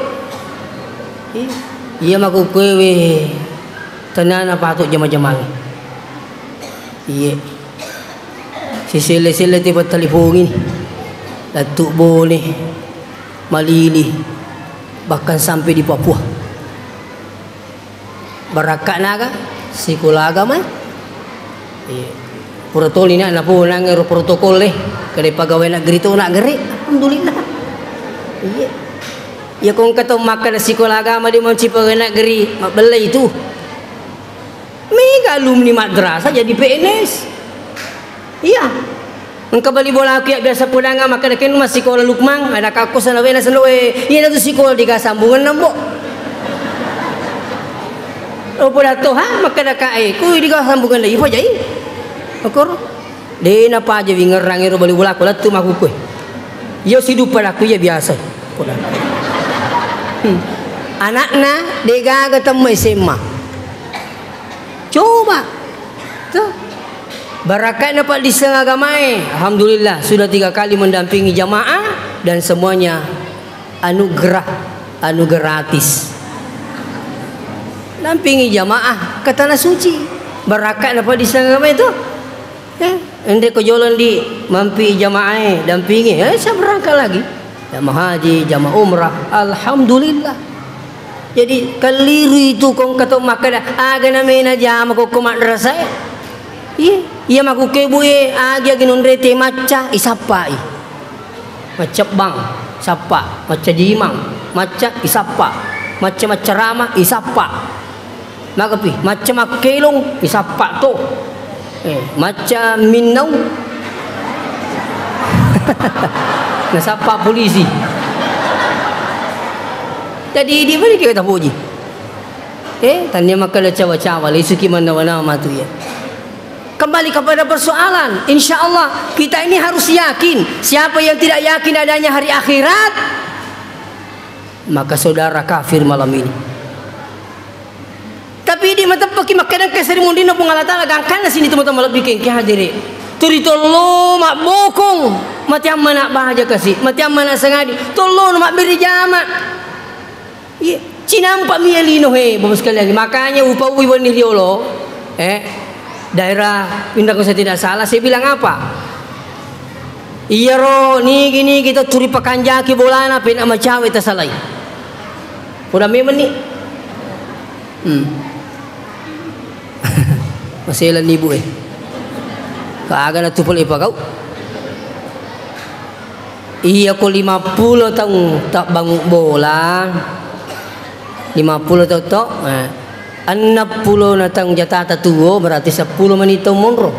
Iya, iya makko kue we. Tenana patut jama-jama. Iya. Sisele-sele tiba talipongi. Datuk Bone, Malili, bahkan sampai di Papua. Barakka naga sikola agama. Iya. Pura toli na napo nang ero protokol e. Kada pegawai negeri to na gere. Alhamdulillah. Iya. Iya, kong kato makkeda sikola agama di manci pegawai negeri, mabbella itu. Mega alumni madrasah jadi P N S. Iya. Engka bali bolaku iya biasa podanga makkeda, "Kenna massikola Lukman?" Ada kakko sana wena seno, "Eh, iya natu sikola diga sambungenna, Mbok." Oh, poda to, ha? Makkeda ka, "Eh, ku diga sambungenna, ipa jai?" Okoro. De na paja wingerrang ero bali bolaku, lettu makkukue. Iyo sidupa dakku iya biasa. Poda. Hmm. Anakna degaga temma S M A. Coba. Tuh. Barakatna paddisseng agamae. Alhamdulillah, sudah tiga kali mendampingi jamaah dan semuanya anugerah, anu gratis. Dampingi jamaah ke tanah suci. Barakatna paddisseng agamae tuh. Eh, enre ko jolo ndi mampi jamaae, dampingi. Eh, saya berangkat lagi. Jamaah haji, jamaah umrah, alhamdulillah. Jadi, keliru itu kong kato makkeda, aga namena jama ko, ko madrasah e. Iya, iya makkukue bu e, agi-agi nonrete macca, isappai. Macca bang, sappa, macca jimang, macca, isappa, macca, macca rama, isappa. Magapi, macca makkelong, isappa to. Eh, macca minnau. Nasappa polisi. Jadi, di mana kita puji? Eh, tania makkeda cawa-cawa, lesuki mannawa-nawa matu ya. Kembali kepada persoalan, insya Allah kita ini harus yakin. Siapa yang tidak yakin adanya hari akhirat, maka saudara kafir malam ini. Tapi di mateppaki makkeda engka seri munrinna Puang Allah Taala, gangkanna sini teman-teman lebih kengke hadiri. Turi tollo mabbokong, mati amma na bahaja kasi, mati amma na sangadi, tollo na mabberi jama. Iya, cinampa mi lino he, Bapak sekalian. Makanya upaui wenni riolo, eh, daerah Pinrang, kalau saya tidak salah, saya bilang apa? Iyaro nigi-nigi tau turi pakanjaki bolana, pena macawe tasalai. Poda memang ni. Hmm. Maselan ibu e. Kaga na tu pole pagau. Iya ko lima pulo taung tabbangu bola. Lima pulo taung to, eh, enneng pulo na taung jatata tuo, berarti seppulo mani taung monro.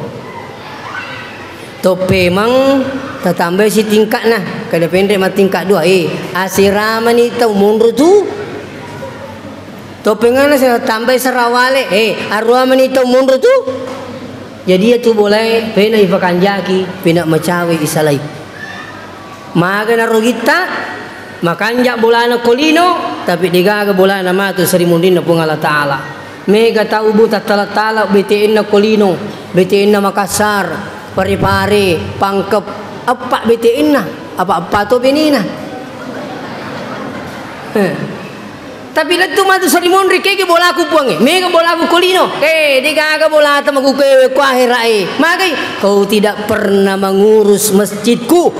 Toppemang tatambai sitingka'na, kada penre mattingka dua. Eh, asiramani tau monro tu. Toppengana sa-, tambai sarawale, eh, aruamani tau monro tu. Jadi iya tu bolae, pena ipakanjaki, pena macawe isalai. Maga narogitta, makanja bolana ko lino, tapi degaga bolana matu seri munrinna Puang Allah Taala. Mega tau bu tattala-tala B T N-na ko lino, B T N-na Makassar, Pare-Pare, Pangkep, eppa B T N-na, apa-apa to benena. Eh. Tapi lettu matu seri monri, kege bolaku Puangnge, mega bolaku ko lino. Eh, degaga bolata makukewe ko akhera e. Magai, kau tidak pernah mengurus masjidku.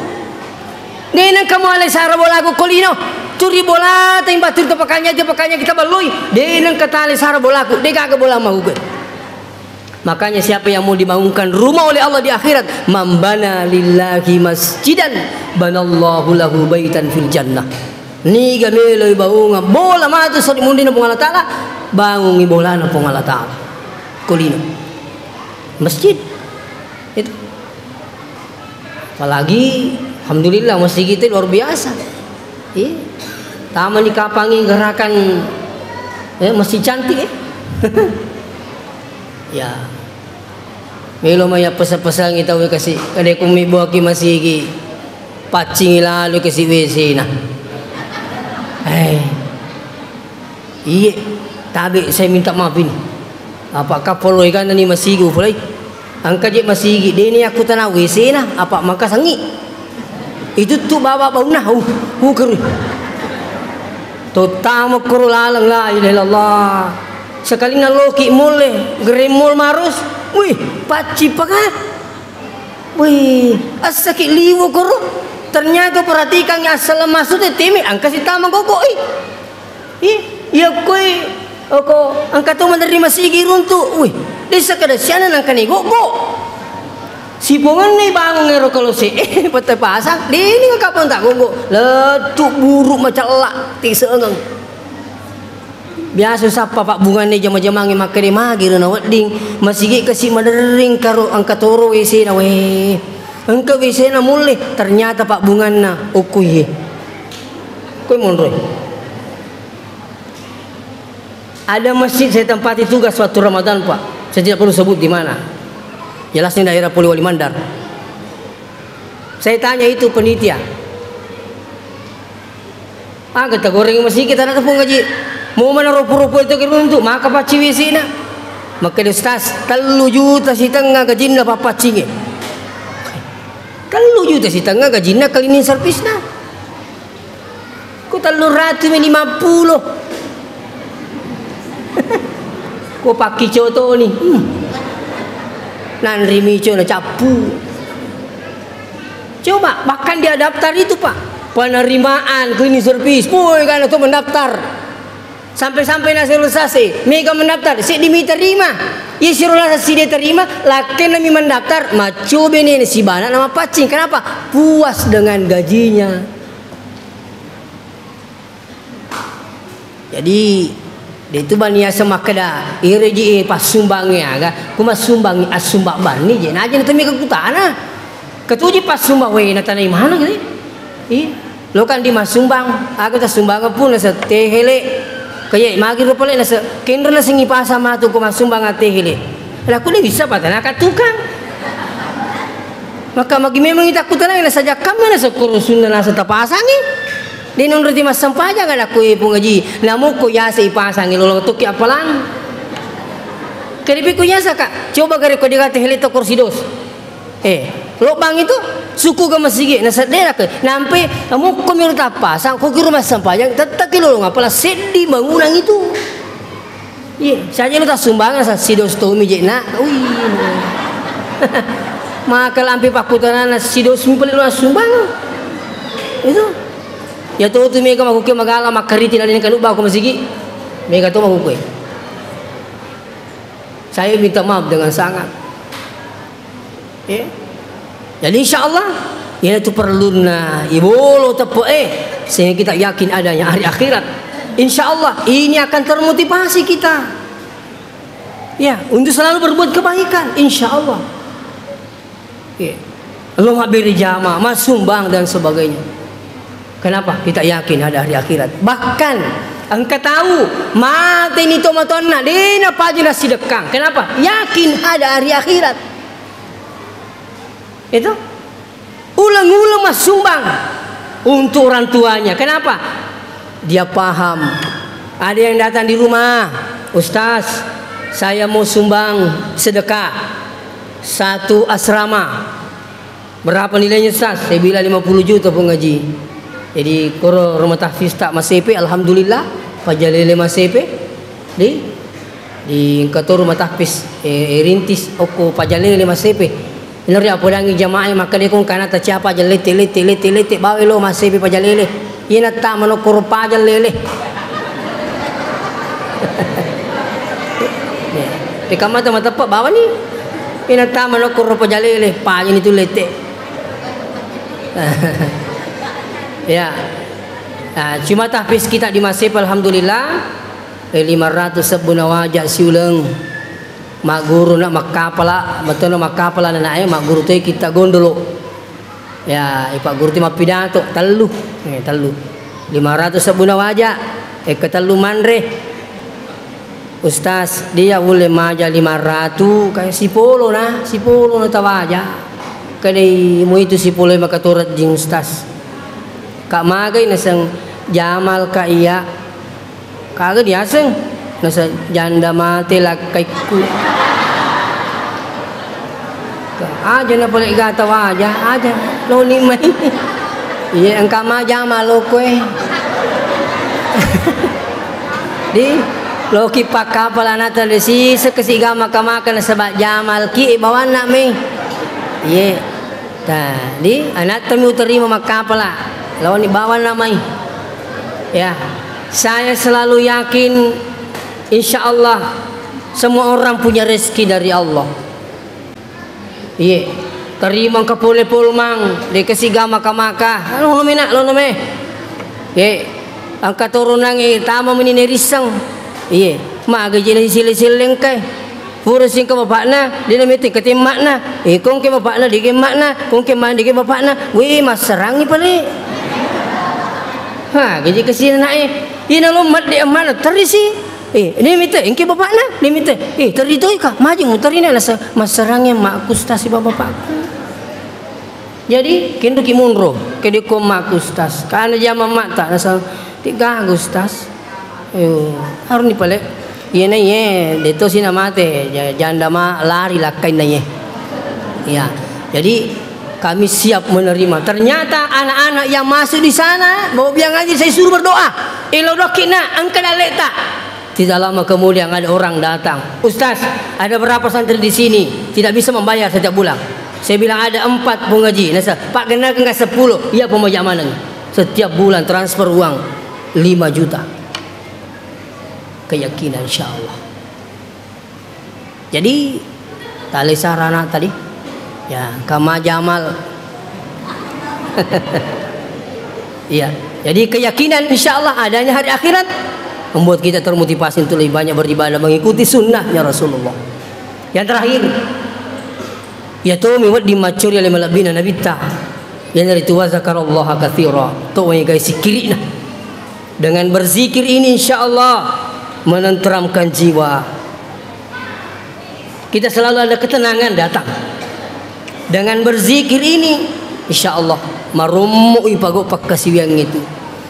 De nengka muale sara bolaku ko lino. Turi bolata imba turi tapakanya, tapakanya kita balloi. De nengka tale sara bolaku. Degaga bola mahuge. Makanya siapa yang mau dibangunkan rumah oleh Allah di akhirat, "Man bana lillahi masjidan, banallahu lahu baitan fil jannah." Niga melo bangunga bola matu sori munrina Puang Allah Ta'ala, bangungi bolana Puang Allah Ta'ala. Ko lino. Masjid. Itu. Apalagi, alhamdulillah, masjid kita luar biasa. Iya. Tamani kapangi gerakan, eh, masjid cantik, eh. Ya. Melo maya pesa-pesangi tau kasi, kada ku mibuaki masigi, paccingi lalu kasi W C na. Eh. Iye, tabe saya minta maaf ini. Apa kapoloi kan ni masigi upolai? Engka je masigi, deni aku tanah W C na, apa maka sangi. Itu tu baba bauna, uh, uh, keru. Tottama koro laleng, la ilaha illallah. Sekali naloki mall e, gereng mall marus, wih, pacci paka. Wih, assaki liwo koro. Ternyata perhatikan asal masuk teme, angka sitama gogoi. Ih, iya koi, oko, angka to menerima sigi runtu. Wih, desa kada siana nangka ni goggo. Sipongenna bangung ero kalose, eh, pete pasang, deni kapang tak goggo. Letu buruk macalla, tisengeng. Biasa sappa pabbunganna jama-jamangnge makkeda magi rena wedding, masigi kasi maderring karo engka toro W C na, weh. Engka W C na mulle, ternyata pabbunganna okko iye. Koi monroi. Ada masjid saya tempati tugas waktu Ramadan, Pak. Saya tidak perlu sebut di mana. Jelasnya daerah Polewali Mandar. Saya tanya itu penitia. Aga tagoreng masigi tana tepung ngaji. Mau mana ropo-ropo itu ke runtu, maka pacci W C na. Makkeda Ustaz, tellu juta sitengnga gajinna pappaccinge. Tellu juta sitengnga gajinna cleaning service na. Ku tellu ratu mi lima puluh. Ko pakkico toni. Hmm. Nanri mico na cappu. Coba, bahkan dia daftar itu, Pak. Penerimaan cleaning service. Boy, kan itu mendaftar. Sampai-sampai na selesai, mega mendaftar. Seddi mi terima. Iya siro lasa sidi terima, lakkenna mi mendaftar, maccobe ni sibana nama paccing. Kenapa? Puas dengan gajinya. Jadi, de tu bani asa makkeda, ireji, eh, passumbangnge aga, ku massumbangngi assumbang banni je, naja na temi kekutana. Ketuji passumbang, we, na tanai mana gitu. Iya. Lo kan di massumbang, aga tassumbang pun nasa tehele. Kaya magi ro pale nasa, kenro nasengi pasang matu ku massumbang atehele. Lah, ku de bisa patana ka tukang. Maka magi memang ita kutana nasa jakkamma nasa kuru sunna nasa tapasangi. De nonroti massempajang anakku, eh, Puang Haji. Namukko yase ipasangi lolong tokki appalang. Keripiku yasa, Kak. Coba gare ko digate hele to kursi dos. Eh, lobang itu suku ga masigi na sedde ke. Nampe mukko miru tappasang ko kiro massempajang tettaki lolong appalang seddi bangunang itu. Iya, saja lu tassumbang sa sidos tomi je na. Ui. Maka lampe pakkutanana sidos mi pale lu sumbang. Itu. Ya to tu mega makuke magala makkariti na den kalu bako masigi. Mega to makuke. Saya minta maaf dengan sangat. Ya. Jadi insya Allah, iyanatu perlunna ibolo teppe, eh, sehingga kita yakin adanya hari akhirat. Insya Allah, ini akan termotivasi kita. Ya, untuk selalu berbuat kebaikan, insya Allah. Ya. Lo mabbere jama, massumbang dan sebagainya. Kenapa? Kita yakin ada hari akhirat. Bahkan, engka tau, mate ni tomatoanna, dena paja nasidekkang. Kenapa? Yakin ada hari akhirat. Itu. Ulang-ulang massumbang untuk orang tuanya. Kenapa? Dia paham. Ada yang datang di rumah, "Ustaz, saya mau sumbang sedekah satu asrama." "Berapa nilainya, Ustaz?" Saya bilang, "Lima puluh juta, Puang Haji." Jadi, koro rumah tahfiz tak masepe, alhamdulillah, pajalele masepe. Di, di engka to rumah tahfiz, eh, eh, rintis, okko pajalele masepe. Ina ri apodangi jamaah, maka dia kong kana ta siapa aja lete, lete, lete, lete, bawa lo masepe pajalele. Ina ta mano koro pajalele. Ya. Teka mata mateppe bawani. Ina tama nokko ropa jalele, pajani tu lete. Ya. Nah, cuma tahfiz kita di Masepa, alhamdulillah. Eh, lima ratus sebbu nawaja siuleng. Magguru na makkapala, betulna makkapala na nae, magguru toi kita gondolo. Ya, ipagguruti mappidato, tellu. Eh, tellu. Lima ratus sebbu nawaja, eh, ketellu manre. Ustaz, dia ulle maja lima ratus, kayak sipolo na, sipolo na tawaja. Kadai mu itu sipolo maka torejjing Ustaz. Kak magai naseng Jamal ka iya. Kaga diaseng? Nasa janda mate lakkaikku. Aja na pale gata waja, aja. Loni mai. Iya, engka maja maloko e. Di, loki pakkapala nata de sisek siga maka-maka nasaba Jamal ki bawanna me. Iya. Nah, di anatta mi uterima makkapala. Loni bawanna mai. Ya, saya selalu yakin, insya Allah, semua orang punya rezeki dari Allah. Iye, terima engka pole polmang, de kesiga maka-maka. Lono mena, lono me. Iye, engka turunangnge tama meni nerisseng. Iye, maga je na sisile-sile engkae. Pura singka bapakna, de na mete engka temma'na. Eh, kongke bapakna, de kemma'na, kongke ma de ke bapakna. Weh, masserangi pale. Ha, gaji kesina nae. Ina lo madde ammana terisi. Eh, de mete engke bapakna, de mete. Eh, teritoi ka, maju muterina nasa masserangi makku stasi bapakku. Jadi, kenroki monro, kedekko makku stas. Kana jama mata, nasa, tiga Agustus. Ayo, haruni pale. Iye na iye, deto sina mate, ja-, janda ma lari lakkainna iye. Ya, jadi kami siap menerima. Ternyata anak-anak yang masuk di sana, mau bilang aja saya suruh berdoa. Elo doki na, engka daleta. Tidak lama kemudian ada orang datang, "Ustaz, ada berapa santri di sini tidak bisa membayar setiap bulan?" Saya bilang, "Ada empat, Pung Haji." Nasa, "Pak, genna enggak sepuluh?" "Iya, Pung Haji, amaneng." Setiap bulan transfer uang lima juta. Keyakinan, insya Allah. Jadi, tali sarana tadi. Ya, kama jamal. Iya. Jadi, keyakinan insya Allah adanya hari akhirat membuat kita termotivasi untuk lebih banyak beribadah, mengikuti sunnahnya Rasulullah. Yang terakhir, ya, to mi wedding maccori ale malebbina Nabitta. Iyanaritu wa zakarallaha katsira. To wengi gai sikkiri'na. Dengan berzikir ini insya Allah menenteramkan jiwa. Kita selalu ada ketenangan datang. Dengan berzikir ini, insya Allah, marommo'i pago pakkasiwiang itu.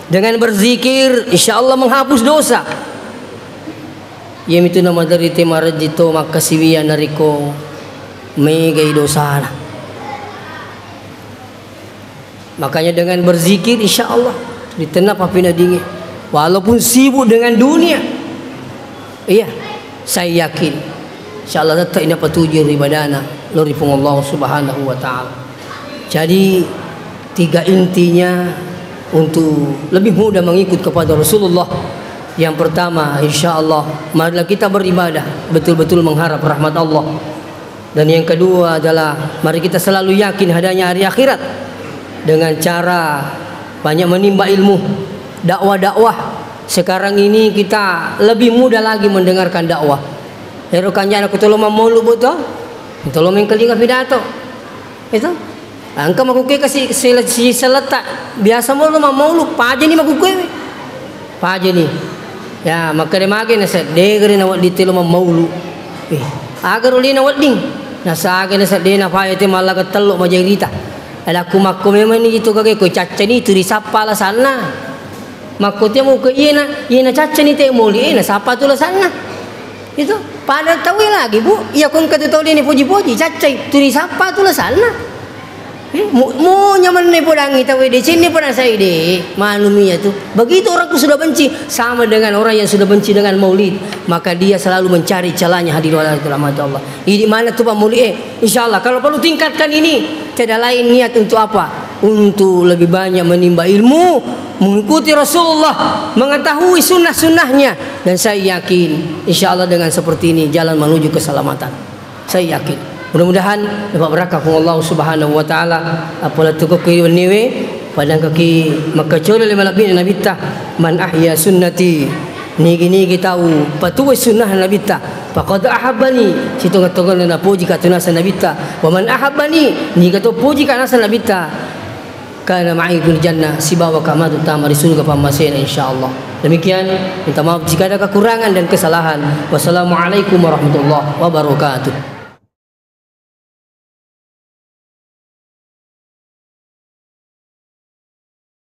Dengan berzikir, insya Allah menghapus dosa. Iyamitu namaderri te marejji to makkasiwiang narekko megai dosana. Makanya dengan berzikir, insya Allah, di tengah papinadingi. Walaupun sibuk dengan dunia, iya, saya yakin, insya Allah tetap ini apa tujuan ibadahna, lori Puang Allah Subhanahu wa Ta'ala. Jadi, tiga intinya untuk lebih mudah mengikut kepada Rasulullah. Yang pertama, insya Allah, marilah kita beribadah, betul-betul mengharap rahmat Allah. Dan yang kedua adalah, mari kita selalu yakin adanya hari akhirat dengan cara banyak menimba ilmu, dakwah-dakwah. Sekarang ini kita lebih mudah lagi mendengarkan dakwah. Ero kanjana ku tolo mammaulu buto, tolo mengkalinga pidato. Itu. Engka makukkue kasi sila-, si seletta. Biasa molo mammaulu, pajani makukkue. Pajani. Ya, makkeda mage naseddegeri nawedding telo mammaulu. Eh, aga roli nawedding? Nasaga naseddena paja te mallaga tello majairita. Adakku makko memang ni itu kage ko caccani tu risappa alasanna. Makko te muko iyena, iyena caccani te moli, eh, nasappa tu alasanna. Itu, pada tauwe lagi, Bu, iya ko engka tu tau de ni poji-poji, caccai, tu risappa tu alasanna. Eh, mu-, mu nyamanne podangi tauwe de, cenne podang sai de, manumi iya tu. Begitu orangku sudah benci, sama dengan orang yang sudah benci dengan maulid, maka dia selalu mencari celahnya, hadirin hadirat rahmati Allah. Ini mana tu Pak Maulid, eh? Insya Allah, kalau perlu tingkatkan ini, tiada lain niat untuk apa? Untuk lebih banyak menimba ilmu, mengikuti Rasulullah, mengetahui sunnah-sunnahnya, dan saya yakin, insya Allah dengan seperti ini jalan menuju keselamatan. Saya yakin. Mudah-mudahan dapat berkah Allah Subhanahu wa Ta'ala. Apala tukukku iwaniwe, padangkaki makacori le malabbi Nabitta, "Man ahya sunnati," nigi-nigi tau patuwe sunnah Nabitta, "faqad ahabbani," sitonga-tonganna napoji ka tunasa Nabitta, "wa man ahabbani," niga to poji ka nasa Nabitta, "kana ma'i fil jannah," sibawa ka matu tama ri surga pammasena, insyaallah. Demikian, minta maaf jika ada kekurangan dan kesalahan. Wassalamualaikum warahmatullahi wabarakatuh.